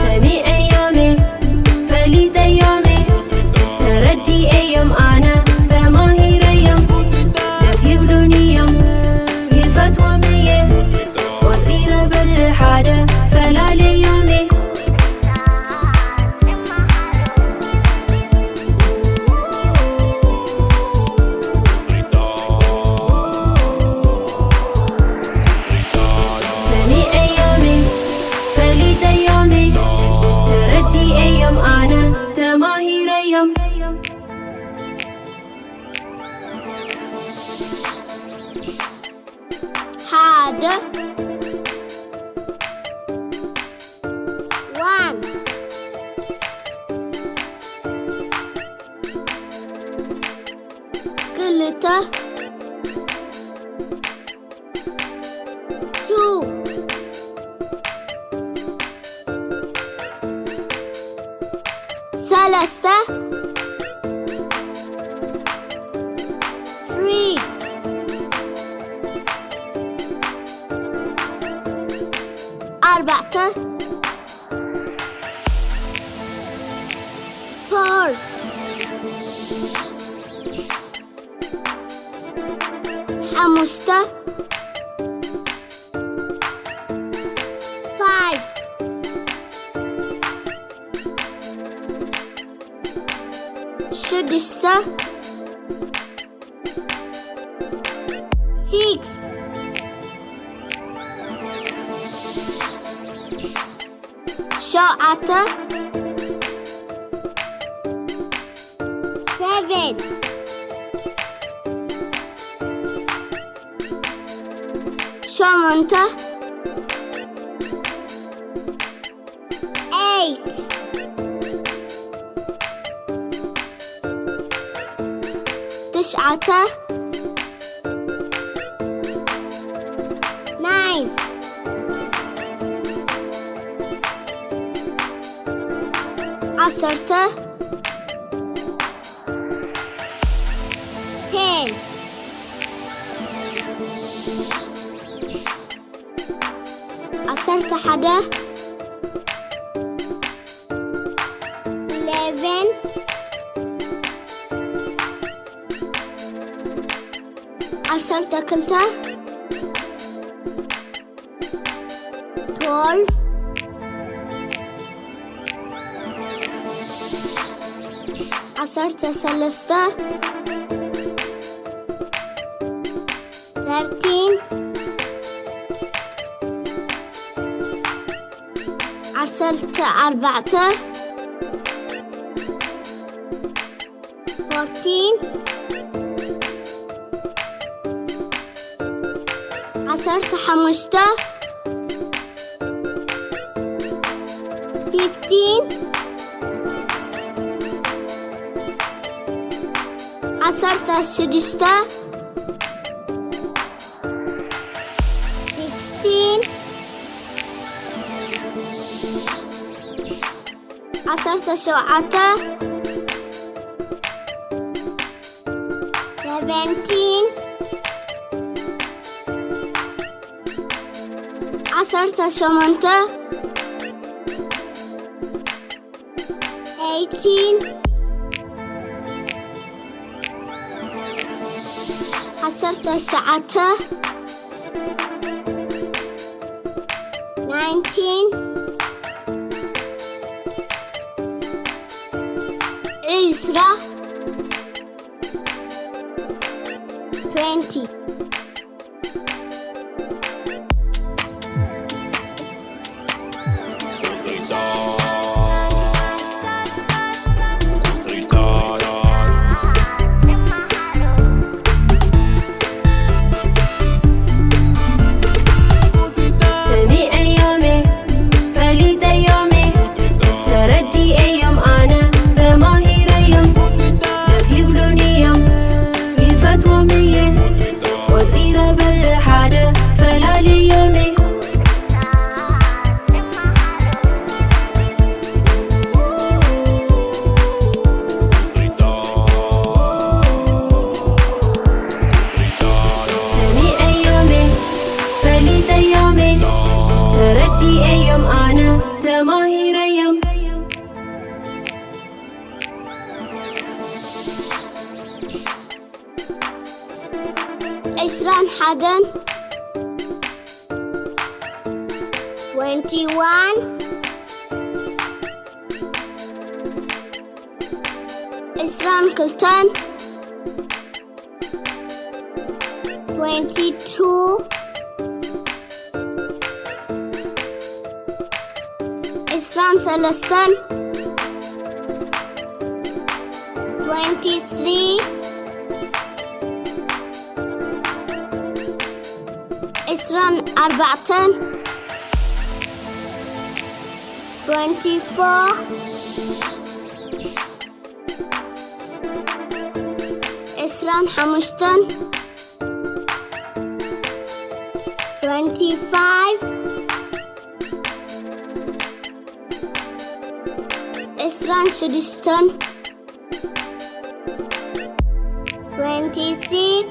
ሰሚዐዮሜ፣ ፈሊጠዮሜ፣ ተረዲኤዮም ኣነ ተማሂረዮም። ደስ ይብሉኒዮም፣ ይፈትዎም እየ። ቆጺረ ብሓደ ፈላልየዮሜ። ሰሚዐዮሜ፣ ፈሊጠዮሜ፣ ተረዲኤዮም ኣነ ተማሂረዮም። ሓደ። One። ክልተ። Two። ሰለስተ። Three። ኣርባዕተ። Four። ሓሙሽተ። Five። ሽዱሽተ። Six። ሸውዓተ። Seven። ሸሞንተ። Eight። ትሽዓተ። Nine። ዓሰርተ። Ten። ዓሰርተ ሓደ። Eleven። ዓሰርተ ክልተ። Twelve። ዓሰርተ ሰለስተ። Thirteen። ዓሰርተ ኣርባዕተ። Fourteen። ዓሰርተ ሓሙሽተ። Fifteen። ዓሰርተ ሽዱሽተ። Sixteen። ዓሰርተ ሸውዓተ። Seventeen። ዓሰርተ ሸሞንተ። Eighteen። ዓሰርተ ትሽዓተ። Nineteen። ዒስራ። Twenty። ሰሚዐዮሜ፣ ፈሊጠዮሜ፣ ተረዲኤዮም ኣነ ተማሂረዮም። ደስ ይብሉኒዮም፣ ይፈትዎም እየ። ዕስራን ሓደን፣ twenty one፣ ዕስራን ክልተን፣ twenty two፣ ዕስራን ሰለስተን፣ twenty three፣ ዕስራን ኣርባዕተን፣ twenty four፣ ዕስራን ሓሙሽተን፣ twenty five፣ ዕስራን ሽዱሽተን፣ twenty six፣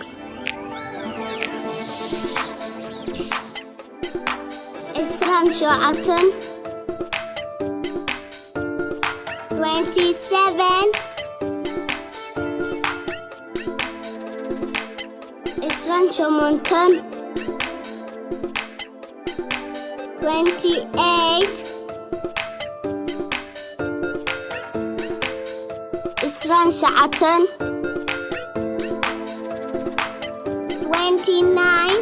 ዕስራን ሸውዓተን፣ twenty seven፣ ዕስራን ሸሞንተን፣ twenty eight፣ ዕስራን ሸዓተን፣ twenty nine፣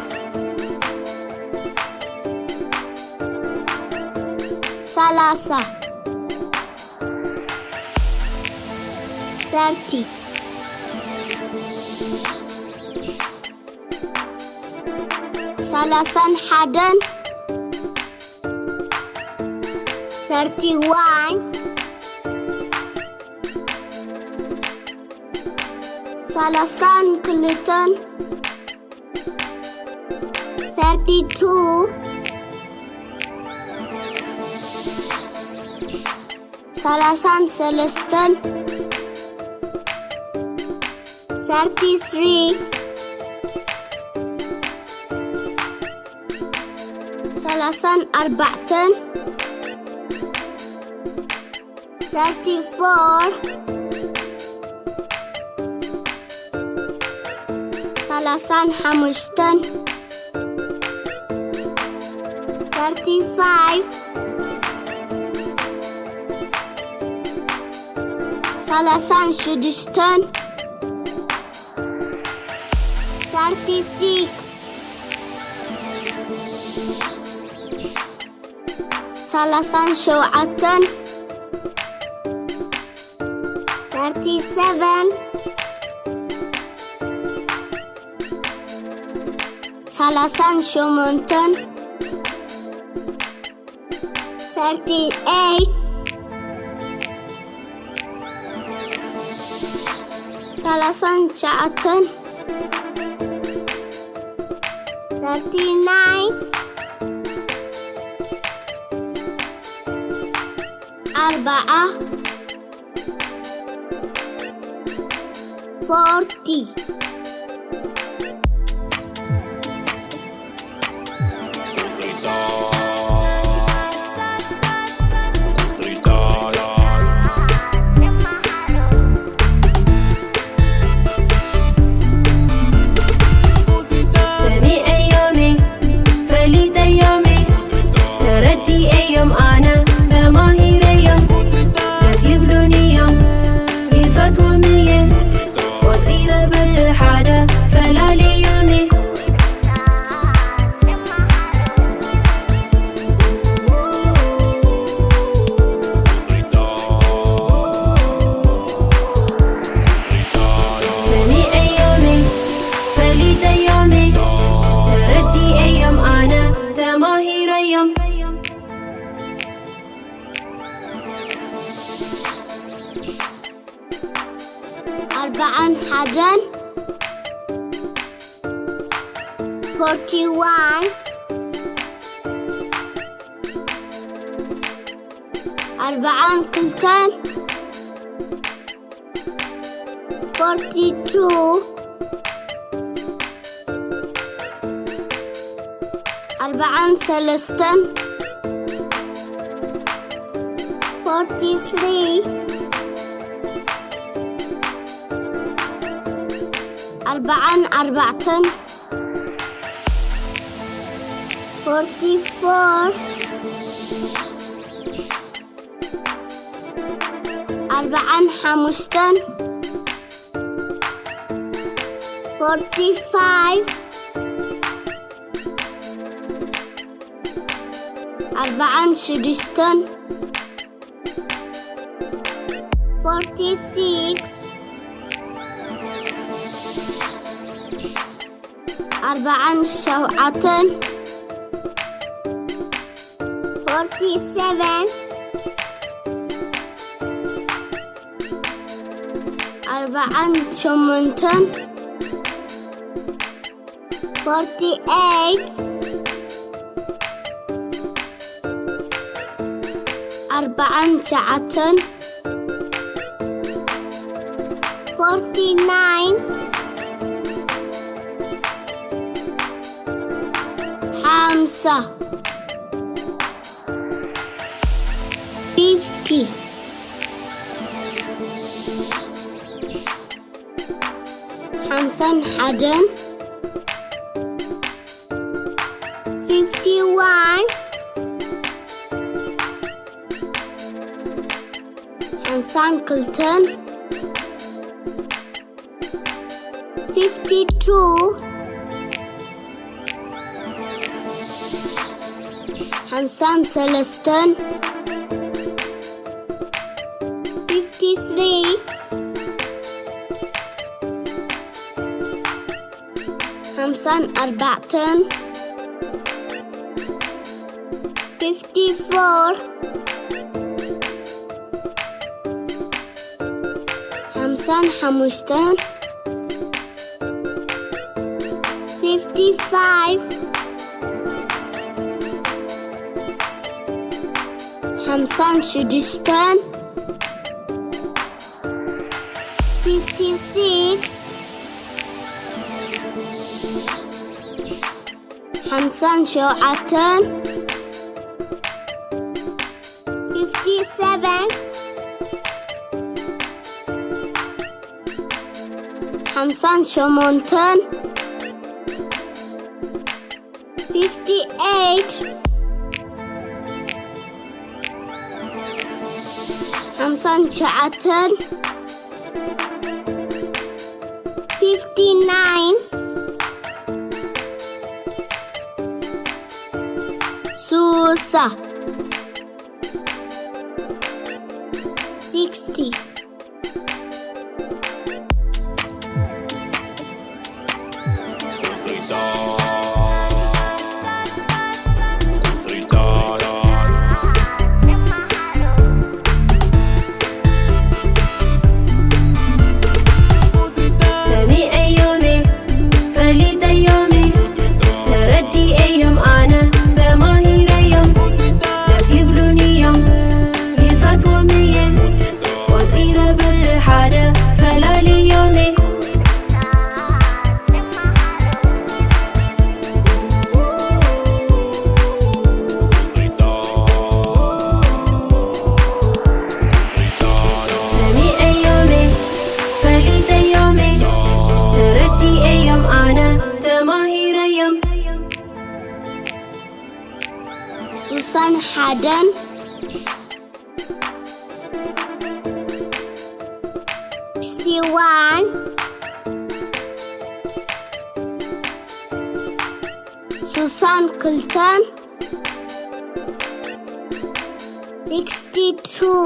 ሰላሳ፣ thirty፣ ሰላሳን ሓደን፣ thirty one፣ ሰላሳን ክልተን፣ thirty two፣ ሰላሳን ሰለስተን፣ thirty three፣ ሰላሳን ኣርባዕተን፣ thirty four፣ ሰላሳን ሓሙሽተን፣ thirty five፣ ሰላሳን ሽዱሽተን፣ thirty six፣ ሰላሳን ሸውዓተን፣ thirty seven፣ ሰላሳን ሸሞንተን፣ thirty eight፣ ሰላሳን ትሽዓተን፣ thirty nine፣ ኣርባዓ፣ forty። ሰሚዐዮሜ፣ ፈሊጠዮሜ፣ ተረዲኤዮም ኣነ ተማሂረዮም። ደስ ይብሉኒ እዮም፣ ይፈትዎም እየ፣ ቆጺረ ብሓደ ፈላልዮሜ። ሰሚዐዮሜ፣ ፈሊጠዮሜ፣ ተረዲኤዮም ኣነ ተማሂረዮም። ኣርባዓን ሓደን፣ forty one፣ ኣርባዓን ክልተን፣ forty two፣ ኣርባዓን ሰለስተን፣ forty three፣ ኣርባዓን ኣርባዕተን፣ forty-four. ኣርባዓን ሓሙሽተን። Forty-five. ኣርባዓን ሽዱሽተን። Forty-six. ኣርባዓን ሸውዓተን። Forty-seven. ኣርባዓን ሸሞንተን። Forty-eight. ኣርባዓን ትሽዓተን። Forty-nine. ሓምሳ። Fifty. ሓምሳን ሓደን። Fifty-one. ሓምሳን ክልተን። Fifty-two. ሓምሳን ሰለስተን። Fifty-three. ሓምሳን ኣርባዕተን። Fifty-four. ሓምሳን ሓሙሽተን። Fifty-five. ሓምሳን ሽዱሽተን። Fifty-six. ሓምሳን ሸውዓተን። Fifty-seven. ሓምሳን ሸሞንተን። Fifty-eight. ሓምሳን ትሽዓተን። Fifty-nine. ሱሳ። Sixty. ሰሚዐዮሜ፣ ፈሊጠዮሜ፣ ተረዲኤዮም ኣነ፣ ተማሂረዮም፣ ደስ ይብሉኒዮም፣ ይፈትዎም እየ፣ ቆጺረ ብሓደ፣ ፈላልዮሜ። ሰሚዐዮሜ፣ ፈሊጠዮሜ፣ ተረዲኤዮም ኣነ፣ ተማሂረዮም። ሱሳን ሓደን። Sixty-one. ሱሳን ክልተን። Sixty-two.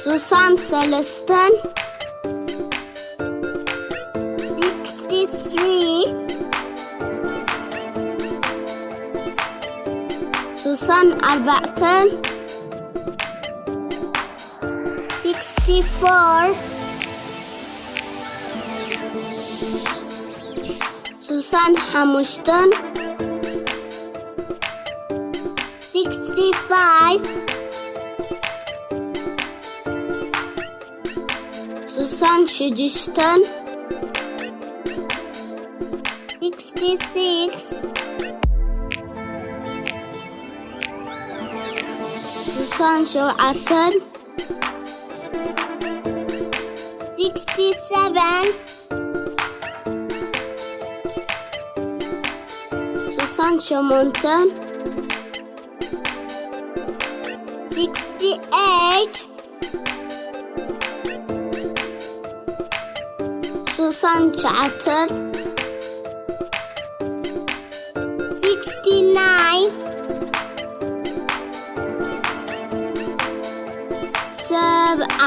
ሱሳን ሰለስተን። Sixty-three. ሱሳን ኣርባዕተን። Sixty-four. ሱሳን ሓሙሽተን። Sixty-five. ሱሳን ሽዱሽተን። Sixty-six. ሱሳን ሸውዓተን። Sixty-seven. ሸሞንተን፣ sixty eight፣ ሱሳን ትሽዓተን፣ sixty nine፣ ሰብዓ፣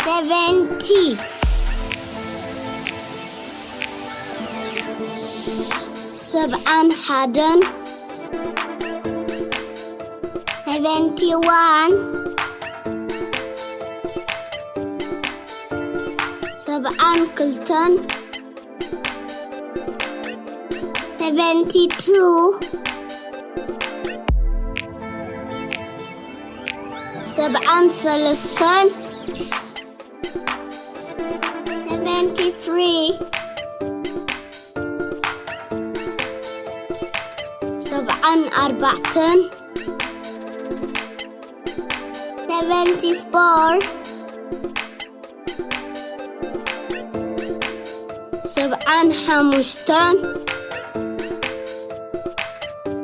seventy፣ ሰብዓን ሓደን፣ seventy one፣ ሰብዓን ክልተን፣ seventy two፣ ሰብዓን ሰለስተን፣ seventy three፣ ሰብዓን ኣርባዕተን፣ seventy four፣ ሰብዓን ሓሙሽተን፣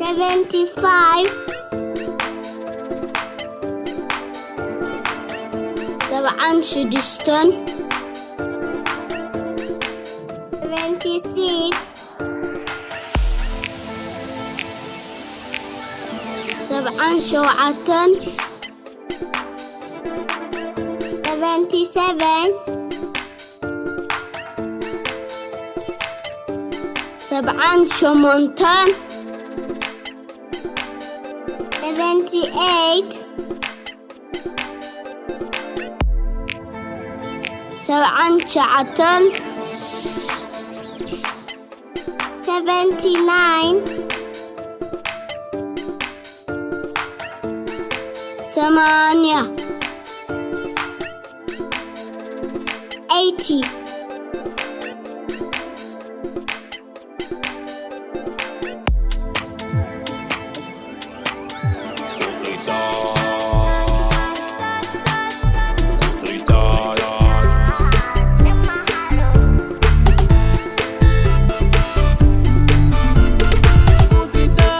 seventy five፣ ሰብዓን ሽዱሽተን፣ seventy six፣ ሰብዓን ሸውዓተን፣ seventy seven፣ ሰብዓን ሸሞንተን፣ seventy eight፣ ሰብዓን ትሽዓተን፣ seventy nine፣ ሰማንያ፣ eighty።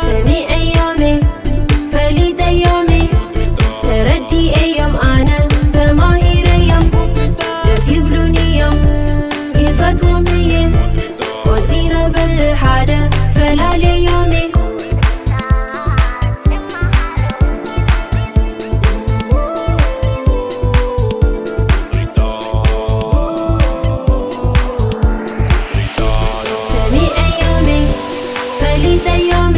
ሰሚዐዮሜ፣ ፈሊጠዮሜ፣ ተረዲኤዮም ኣነ፣ ተማሂረዮም፣ ደስ ይብሉኒዮም፣ ይፈትዎም እየ፣ ቆጺረ ብሓደ፣ ፈላልየዮሜ። ሰሚዐዮሜ፣ ፈሊጠዮሜ፣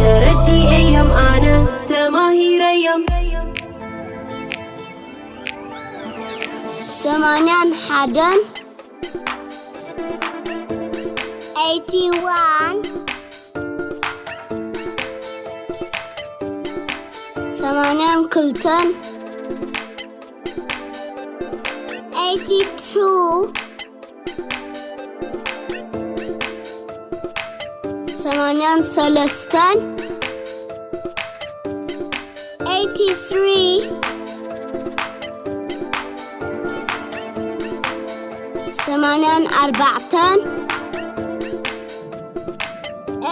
ተረዲኤዮም ኣነ፣ ተማሂረዮም። ሰማንያን ሓደን፣ eighty one፣ ሰማንያን ክልተን፣ eighty two፣ ሰማንያን ሰለስተን፣ eighty three፣ ሰማንያን ኣርባዕተን፣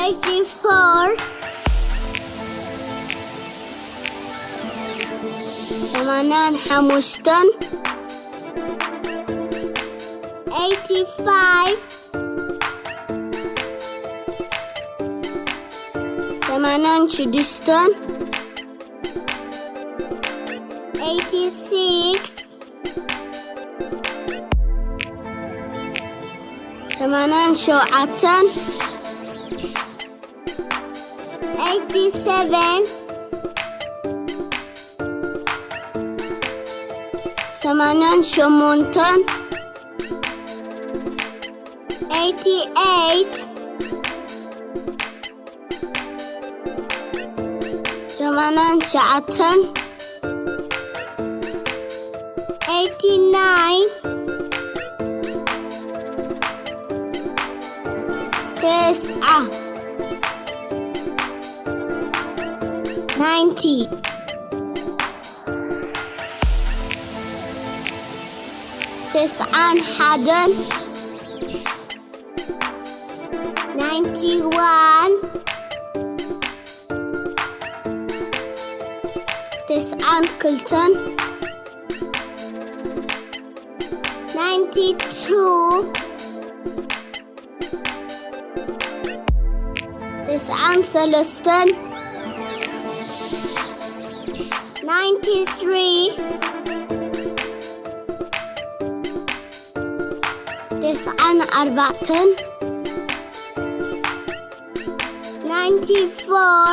eighty four፣ ሰማንያን ሓሙሽተን፣ eighty five፣ ሰማንያን ሽዱሽተን፣ eighty six፣ ሰማንያን ሸውዓተን፣ eighty seven፣ ሰማንያን ሸሞንተን፣ eighty eight፣ ሰማንያን ትሽዓተን፣ eighty nine፣ ተስዓ፣ ninety፣ ተስዓን ሓደን፣ One. This and Kultan. Ninety-two. This and Celestine. Ninety-three. This and Arbaton. Ninety-four.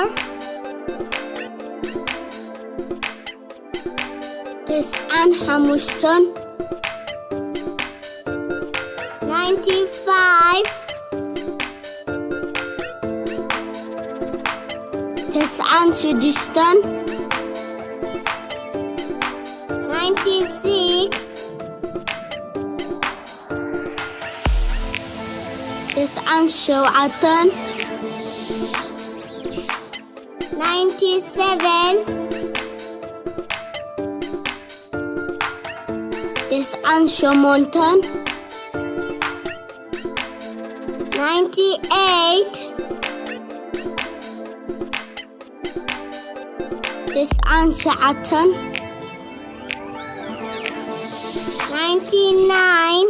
This and Hamuston. Ninety-five. This and Shudiston. Ninety-six. This and Showatan. Ninety-seven. This and Shomonton. Ninety-eight. This and Sha'atan. Ninety-nine.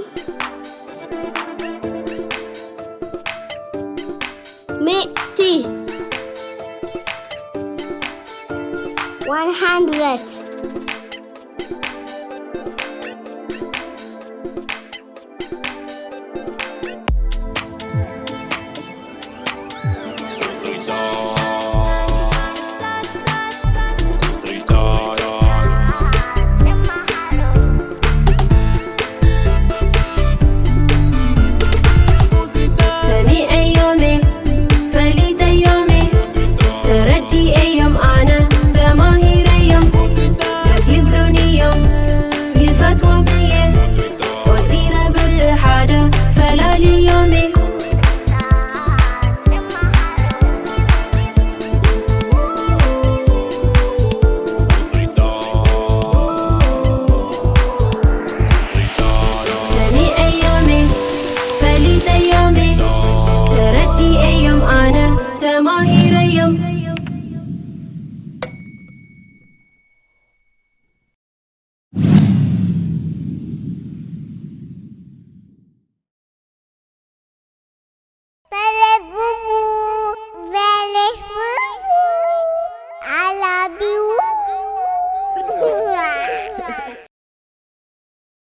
Mi'ti. One hundred.